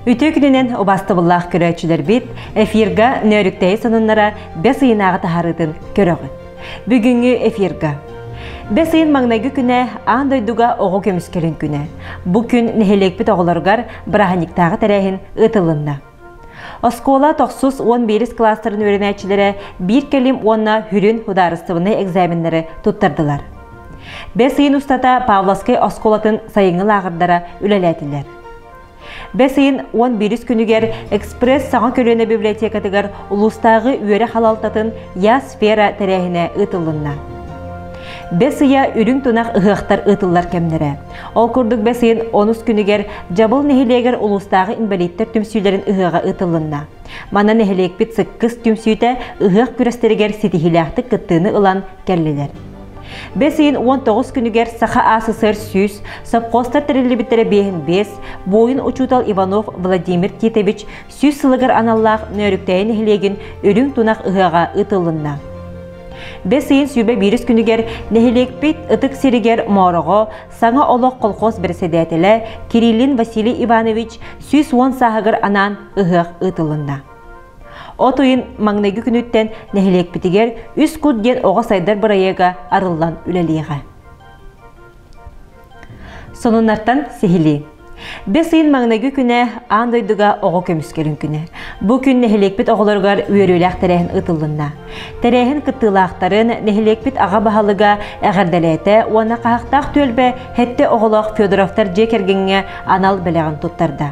Үтүө күнүнэн убаастабыллаах көрөөччүлэрбит, эфирга Нөөрүктэйи сонуннара бэс ыйынааҕы таһаарыытын көрөҕүт. Бүгүҥҥү эфирга Бэс ыйын маҥнайгы күнэ аан дойдуга оҕо көмүскэлин күнэ. Бу күн нэһилиэкпит оҕолоругар бырааһынньыктааҕы тэрээһин ыытылынна. Оскуола тохсус уон биирис кылаастарын үөрэнээччилэрэ биир кэлим уонна сүрүн судаарыстыбаннай экзаменнары туттардылар. Бэс ыйын устата Павловскай оскуолатын сайыҥҥы лааҕырдара үлэлээтилэр. Бэс ыйын уон биирис күнүгэр Экспресс саҥа көлүөнэ библиотекатыгар улуустааҕы үөрэх салалтатын Я сфера тэрээһинэ ыытыллынна. Бэс ыйа үрүҥ тунах ыһыахтар ыытыллар кэмнэрэ. Ол курдук бэс ыйын онус күнүгэр Дьабыл нэһилиэгэр улуустааҕы инбэлииттэр түмсүүлэрин ыһыаҕа ыытыллынна. Манна нэһилиэкпит сыккыс түмсүүтэ ыһыах күрэстэригэр ситиһиилээхтик кыттыыны ылан кэллилэр. Бэс ыйын 19 күнүгэр Саха АССР 100, сопхуостар тэриллибиттэрэ 55, буойун учуутал Иванов Владимир Титович 100 сылыгар аналлаах Нөөрүктээйи нэһилиэгин Үрүҥ тунах ыһыаҕа ыытыллынна. Бэс ыйын сүүрбэ биирис күнүгэр нэһилиэкпит ытык сиригэр Моороҕо Саҥа олох колхоз бэрэссэдээтэлэ Кириллин Василий Иванович 110 сааһыгар анаан ыһыах ыытылынна. От ыйын маҥнайгы күнүттэн нэһилиэкпитигэр Үс кут диэн оҕо сайдар бырайыага арыллан үлэлиэҕэ. Сонуннартан сиһилии. Бэс ыйын маҥнайгы күнэ аан дойдуга оҕо көмүскэлин күнэ. Бу күн нэһилиэкпит оҕолоругар үөрүүлээх тэрээһин ыытыллынна. Тэрээһин кыттыылаахтарын нэһилиэкпит аҕа баһылыга эҕэрдэлээтэ уонна хаһахтаах түөлбэ сэттэ оҕолоох Федоровтар дьиэ кэргэҥҥэ анал бэлэҕин туттарда.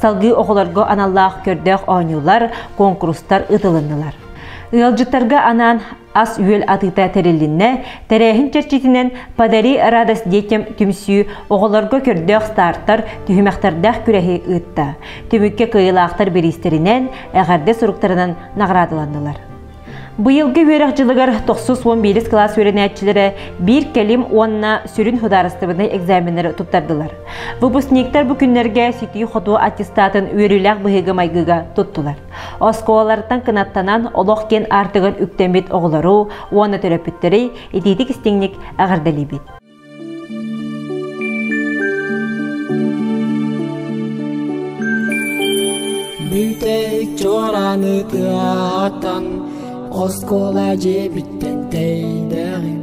Салгыы оҕолорго аналлаах көрдөөх оонньуулар, куонкурустар ыытылыннылар. Ыалдьыттарга анаан ас-үөл атыыта тэрилиннэ, тэрээһин чэрчитинэн «Подари радость детям» түмсүү оҕолорго көрдөөх стартар, түһүмэхтэрдээх күрэһи ыытта. Түмүккэ кыайыылаахтар бириистэринэн, эҕэрдэ суруктарынан наҕараадаланнылар. Быйылгы үөрэх дьылыгар тохсус уон биирис кылаас үөрэнээччилэрэ биир кэлим уонна сүрүн судаарыстыбаннай экзаменнары туттардылар. Выпускниктар бу күннэргэ ситии-хотуу аттестатын үөрүүлээх быһыыга-майгыга туттулар. Оскуолалартан кынаттанан олох киэн аартыгар үктэммит оҕолору уонна төрөппүттэри итиитик истиҥник эҕэрдэлиибит. Бүтэй чуорааны тыатан оскуола дьиэбиттэн тэйдэҕин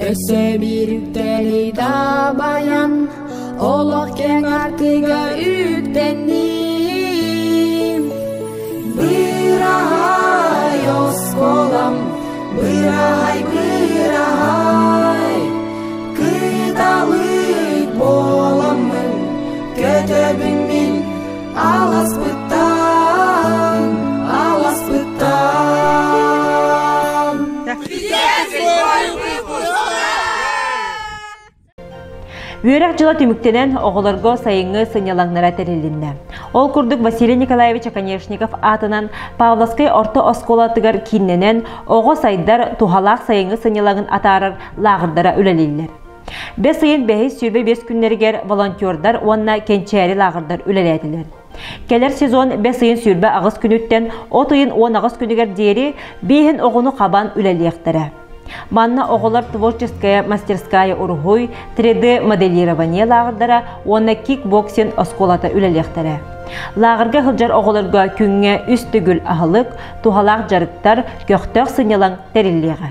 Өссө биир үктэли дабайан олох кэҥ артыгар үктэнним Быраһай оскуолам, быраһай, быраһай Кыталык буоламмын, көтөбүн мин аласпыттан, аласпыттан. Үөрэх дьыла түмүктэнэн, оҕолорго сайыҥҥы сынньалаҥнара тэрилиннэ. Ол курдук Василий Николаевич Оконешников аатынан Павловскай орто оскуолатыгар кииннэнэн оҕо сайдар туһалаах сайыҥҥы сынньалаҥын атаарар лааҕырдара үлэлииллэр. Бэс ыйын бэһис 25 күннэригэр волонтердар уонна кэнчээри лааҕырдар үлэлээтилэр. Кэлэр сезон бэс ыйын 28 күнүттэн от ыйын 18 күнүгэр диэри биэһин оҕону хабан үлэлиэхтэрэ. Манна оҕолор творческая мастерская уруһуй, 3D моделирование лааҕырдара уонна кикбоксинг оскуолата үлэлиэхтэрэ. Лааҕырга сылдьар оҕолорго күҥҥэ үс төгүл аһылык, туһалаах дьарыктар, көхтөөх сынньалаҥ тэриллиэҕэ.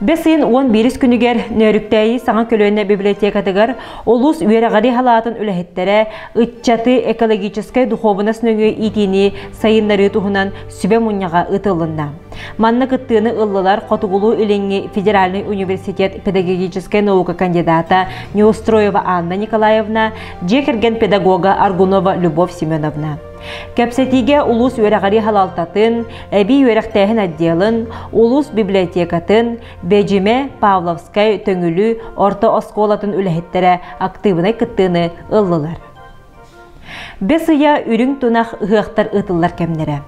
Бэс ыйын уон биирис күнүгэр Нөөрүктээйи саҥа көлүөнэ библиотекатыгар улуус үөрэҕирии салаатын үлэһиттэрэ ыччаты экологическай духуобунас нөҥүө иитиини сайыннарыы туһунан сүбэ мунньаҕа ыытыллынна. Манна кыттыыны ыллылар Хотугулуу-Илиҥҥи федеральнай университет педагогическай наука кандидата Неустроева Анна Николаевна, дьиэ кэргэн педагога Аргунова Любовь Семеновна. Кэпсэтиигэ улуус үөрэҕирии салалтатын, эбии үөрэхтээһин отделын, улуус библиотекатын, Бэдьимэ, Павловскай, Төҥүлү орто оскуолатын үлэһиттэрэ актыыбынай кыттыыны ыллылар. Бэс ыйа үрүҥ тунах ыһыахтар ыытыллар кэмнэрэ.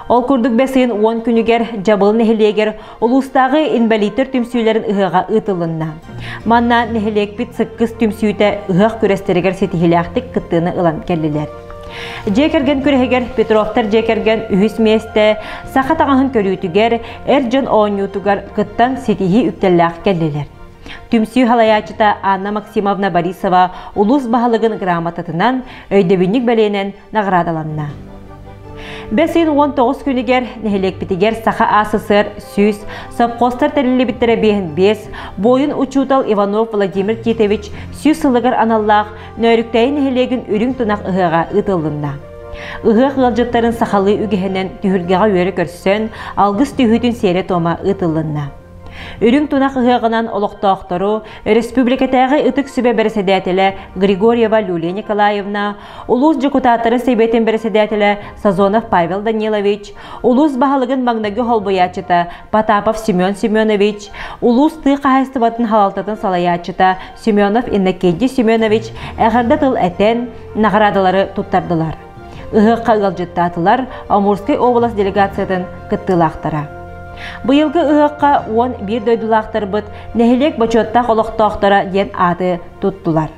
Ол курдук бэс ыйын уон күнүгэр Дьабыл нэһилиэгэр улуустааҕы инбэлииттэр түмсүүлэрин ыһыаҕа ыытылынна. Манна нэһилиэкпит сыккыс түмсүүтэ ыһыах күрэстэригэр ситиһиилээхтик кыттыыны ылан кэллилэр. Дьиэ кэргэн күрэһигэр Петровтар дьиэ кэргэн үһүс миэстэ саха таҥаһын көрүүтүгэр, эр дьон оонньуутугар кыттан ситиһии үктэллээх кэллилэр. Түмсүү халайааччыта Анна Максимовна Борисова улуус баһылыгын грамотатынан, өйдөбүнньүк бэлиэнэн наҕараадаланна. Бэс ыйын 19 күнүгэр нэһилиэкпитигэр Саха АССР 100, совхозтар тэриллибиттэрэ 55, буойун учуутал Иванов Владимир Титович 100 сылыгар аналлаах Нөөрүктээйи нэһилиэгин Үрүҥ тунах ыһыаҕа ыытыллынна. Ыһыах ыалдьыттарын сахалыы үгэһинэн түһүлгэҕэ үөрэ көрсөн, алгыс түһүүтүн сиэрэ-туома ыытыллынна. Үрүҥ тунах ыһыаҕынан олохтоохтору өрөспүүбүлүкэтээҕи Ытык Сүбэ бэрэсэдээтэлэ Григорьева Люлия Николаевна, улуус дьокутааттарын сэбиэтин бэрэсэдээтэлэ Сазонов Павел Данилович, улуус баһылыгын маҥнайгы холбуйааччыта Потапов Семен Семенович, улуус тыа хаһаайыстыбатын салалтатын салайааччыта Семенов Иннокентий Семенович эҕэрдэ тыл этэн, наҕараадалары туттардылар. Ыһыахха ыалдьыттаатылар Амурскай область делегациятын кыттыылаахтара. Быйылгы ыһыахха 11 дойдулаахтарбыт нэһилиэк бочуоттаах олохтоохторо диэн ааты туттулар.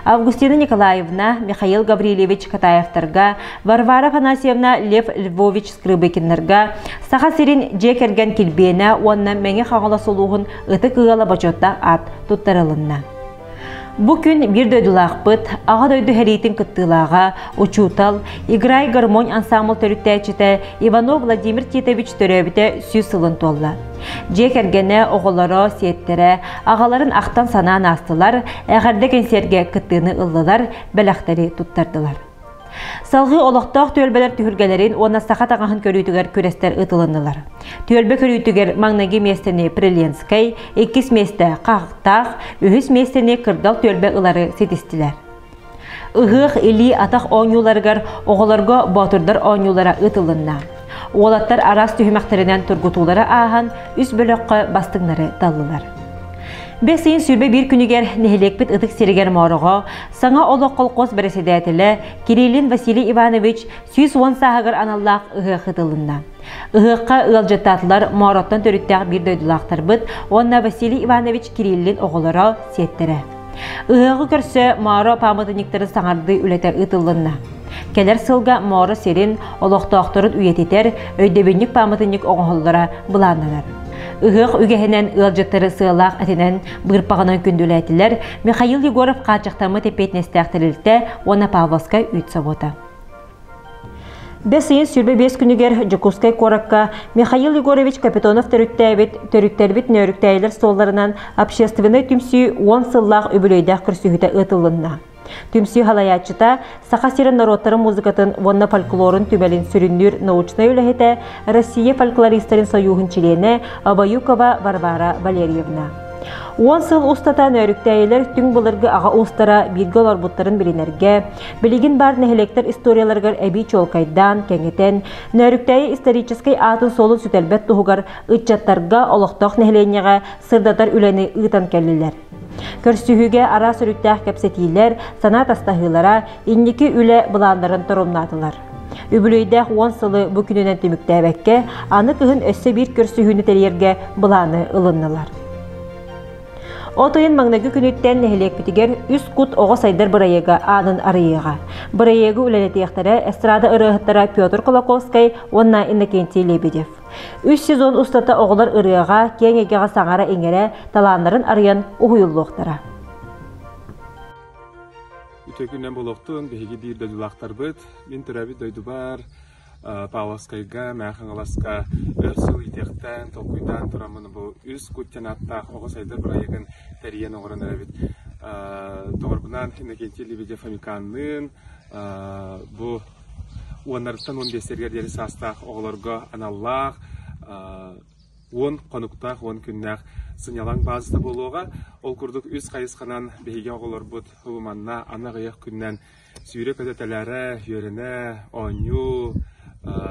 Августина Николаевна, Михаил Гаврильевич Катаевтарга, Варвара Афанасьевна Лев Львович Скрыбыкиннарга, Саха сирин дьиэ кэргэн килбиэнэ уонна Мэҥэ Хаҥалас улууһун ытык ыала бочуоттаах аат туттарылынна. Бу күн биир дойдулаахпыт, Аҕа дойду сэриитин кыттыылааҕа, учуутал, Играй гармонь ансаамбыл төрүттээччитэ Иванов Владимир Титович төрөөбүтэ 100 сылын туолла. Дьиэ кэргэнэ, оҕолоро, сиэттэрэ аҕаларын ахтан-санаан аастылар, эҕэрдэ кэнсиэргэ кыттыыны ыллылар, бэлэхтэри туттардылар. Салгыы олохтоох түөлбэлэр түһүлгэлэрин уонна саха таҥаһын көрүүтүгэр күрэстэр ыытылыннылар. Түөлбэ көрүүтүгэр маҥнайгы миэстэни Приленскэй, иккис миэстэ Хахтаах, үһүс миэстэни Кырдал түөлбэ ылары ситистилэр. Ыһыах илии-атах оонньууларыгар оҕолорго боотурдар оонньуулара ыытылынна. Уолаттар араас түһүмэхтэринэн тургутуулары ааһан, үс бөлөххө бастыҥнары таллылар. Бэс ыйын 21 күнүгэр нэһилиэкпит ытык сиригэр Моороҕо Саҥа олох колхоз бэрэсэдээтэлэ Кириллин Василий Иванович 110 сааһыгар аналлаах ыһыах ыытылынна. Ыһыахха ыалдьыттаатылар Моороттон төрүттээх биир дойдулаахтарбыт уонна Василий Иванович Кириллин оҕолоро, сиэттэрэ. Ыһыаҕы көрсө Моро пааматынньыктарын саҥардыы үлэтэ ыытыллынна. Кэлэр сылга Моро сирин олохтоохторун үйэтитэр өйдөбүнньүк пааматынньык оҥоһуллара былааннанар. Ыһыах үгэһинэн ыалдьыттары сыалаах этинэн быырпаҕынан күндүлээтилэр Михаил Егоров хааччахтаммыт эппиэтинэстээх тэрилтэ уонна Павловскай үүт собуота. Бэс ыйын 25 күнүгэр Дьокуускай куоракка Михаил Егорович Капитонов төрүттээбит төрүттэрбит нөөрүктээйилэр суолларынан общественнай түмсүү уон сыллаах үбүлүөйдээх көрсүһүүтэ ыытыллынна. Түмсүү халайааччыта Саха сирин норуоттарын музыкатын уонна фольклорун түмэлин сүрүннүүр научнай үлэһитэ, Россия фольклористарын сойууһун чилиэнэ Обоюкова Варвара Валерьевна. Уон сыл устата нөөрүктээйилэр түҥ былыргы аҕа уустара бииргэ олорбуттарын билинэргэ, билигин баар нэһилиэктэр историяларыгар эбии чуолкайдаан, кэҥэтэн, Нөөрүктээйи историческай аатын-суолун сүтэрбэт туһугар ыччаттарга, олохтоох нэһилиэнньэҕэ сырдатар үлэни ыытан кэллилэр. Көрсүһүүгэ араас өрүттээх кэпсэтиилэр, санаа атастаһыылара, инники үлэ былааннарын торумнаатылар. Үбүлүөйдээх уон сылы бу күнүнэн түмүктээбэккэ, аны кыһын өссө биир көрсүһүүнү тэрийэргэ былааны ылыннылар. От ыйын маҥнайгы күнүттэн нэһилиэкпитигэр Үс кут оҕо сайдар бырайыага аанын арыйыаҕа. Бырайыагы үлэлэтиэхтэрэ эстрада ырыаһыттара Петр Кулаковскай уонна Иннокентий Лебедев. Үс сезон устата оҕолор ырыаҕа, киэҥ эйгэҕэ саҥара-иҥэрэ, талааннарын арыйан уһуйуллуохтара. Үтүө күннэн буолуохтун, биһиги биир дойдулаахтарбыт. Мин төрөөбүт дойдубар Павловскайга, Мэҥэ Хаҥаласка өр сыл иитиэхтээн, толкуйдаан тураммын бу үс кут диэн ааттаах оҕо сайдар бырайыагын тэрийэн оҥорон эрэбит. Доҕорбунаан Иннокентий Лебедев Фомиканныын бу уоннарыттан 15-тэригэр диэри саастаах оҕолорго аналлаах уон хонуктаах, уон күннээх сынньалаҥ баазата буолуоҕа. Ол курдук үс хайысханан биһиги оҕолорбут ылыманна аны аҕыйах күнүнэн сүүрэ-көтө тэлээрэ, үөрэнэ, оонньуу,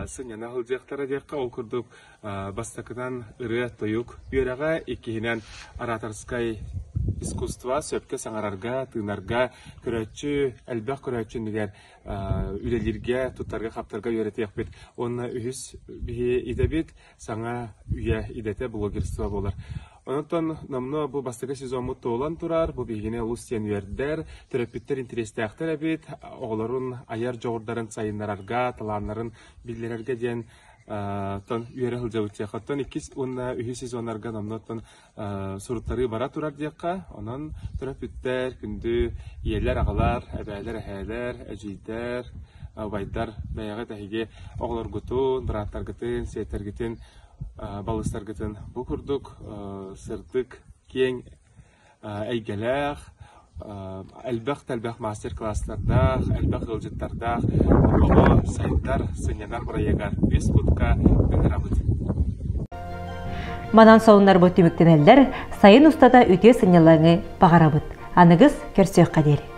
сынньана сылдьыахтара диэххэ. Ол курдук бастакынан ырыа-тойук үөрэҕэ, иккиһинэн ораторскай искусство, сөпкө саҥарарга, тыынарга, көрөөччү, элбэх көрөөччү иннигэр үлэлииргэ, туттарга-хаптарга үөрэтиэхпит. Уонна үһүс биһи идэбит саҥа үйэ идэтэ блогерство буолар. Онтон номнуо бу бастакы сезоммут туолан турар, бу биһигини олус диэн үөрдэр, төрөппүттэр интэриэстээхтэр эбит, оҕолорун айар дьоҕурдарын сайыннарарга, талааннарын биллэрэргэ диэн. Оттон үөрэ сылдьабыт диэххэ. Оттон иккис уонна үһүс сезоннарга номнуо оттон суруттарыы бара турар диэххэ. Онон төрөппүттэр, күндү ийэлэр, аҕалар, эбээлэр, эһээлэр, эдьиийдэр, убайдар бэйэҕит эһиги оҕолоргутун, бырааттаргытын, сиэттэргитин, балыстаргытын бу курдук сырдык, киэҥ эйгэлээх, элбэх да элбэх мастер-класстардаах, элбэх ыалдьыттардаах оҕо сайдар, сынньанар бырайыагар үс кутка ыҥырабыт. Манан сонуннарбыт түмүктэнэллэр, сайын устата үтүө сынньалаҥы баҕарабыт. Аныгыс көрсүөххэ диэри.